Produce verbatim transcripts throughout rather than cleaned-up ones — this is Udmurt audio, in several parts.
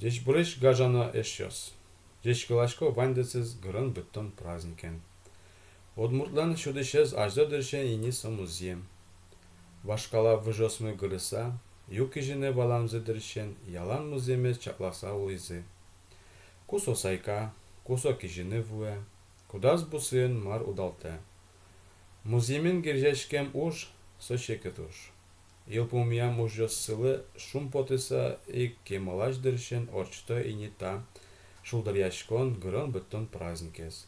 Ӟечбуресь, гажано эшъёс! Ӟечкыласько ваньдэсыз гырон быдтон праздникен. Удмуртлэн сюдӥсез азьло дырысен ини со музъем. Вашкала выжыосмы гырыса, ю кизьыны валамзы дырысен ялан музъемез чакласа улӥзы. Ку со сайка, ку со кизьыны вуэ, кудаз бусыын мар удалтэ. Музъемен герӟаськем уж — со секыт уж. Йылпумъям ужъёссылы шумпотыса ик кемалась дырысен ортчыто ини та шулдыръяськон, гырон быдтон праздникез.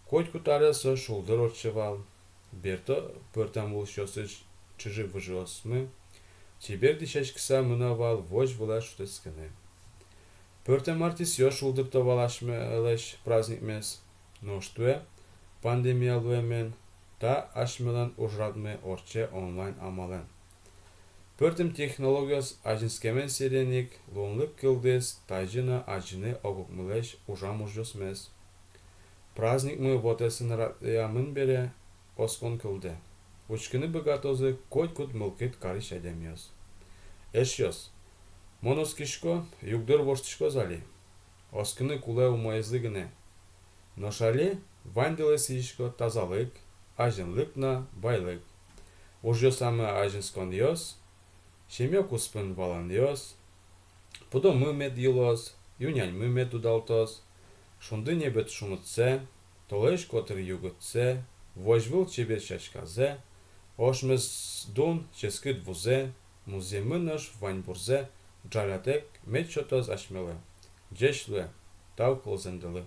Котькуд аре со шулдыр ортче вал. Берто пӧртэм улӥсьёсысь чыжы-выжыосмы чебер дӥсяськыса мыно вал возь вылэ шутэтскыны. Пӧртэм артистъёс шулдырто вал асьмелэсь праздникмес. Нош туэ, пандемия луэмен, та асьмелэн ужрадмы ортче онлайн амалэн. Пӧртэм технологиос азинскемен серен ик, луонлык кылдӥз тазьы но адӟыны огукмылэсь ужам ужъёсмес. Праздникмы вотэсын радъямын бере, оскон кылдэ: учкыны быгатозы котькуд мылкыд карись адямиос. Эшъёс, мон оскисько, югдур воштӥськоз али. Оскыны кулэ умоезлы гинэ. Нош али ваньдылы сӥзисько тазалык, азинлык но байлык. Ужъёсамы азинсконъёс, семья куспын валанъёс, пудомы мед йылоз, ю-няньмы мед удалтоз, шунды небыт шумытсэ, толэзь котыр югытсэ, возь выл чебер сяськазэ, ошмес дун ческыт вузэ, музъеммы нош ваньбурзэ ӝалятэк мед сётоз асьмелы. Ӟеч луэ, тау кылзэндылы.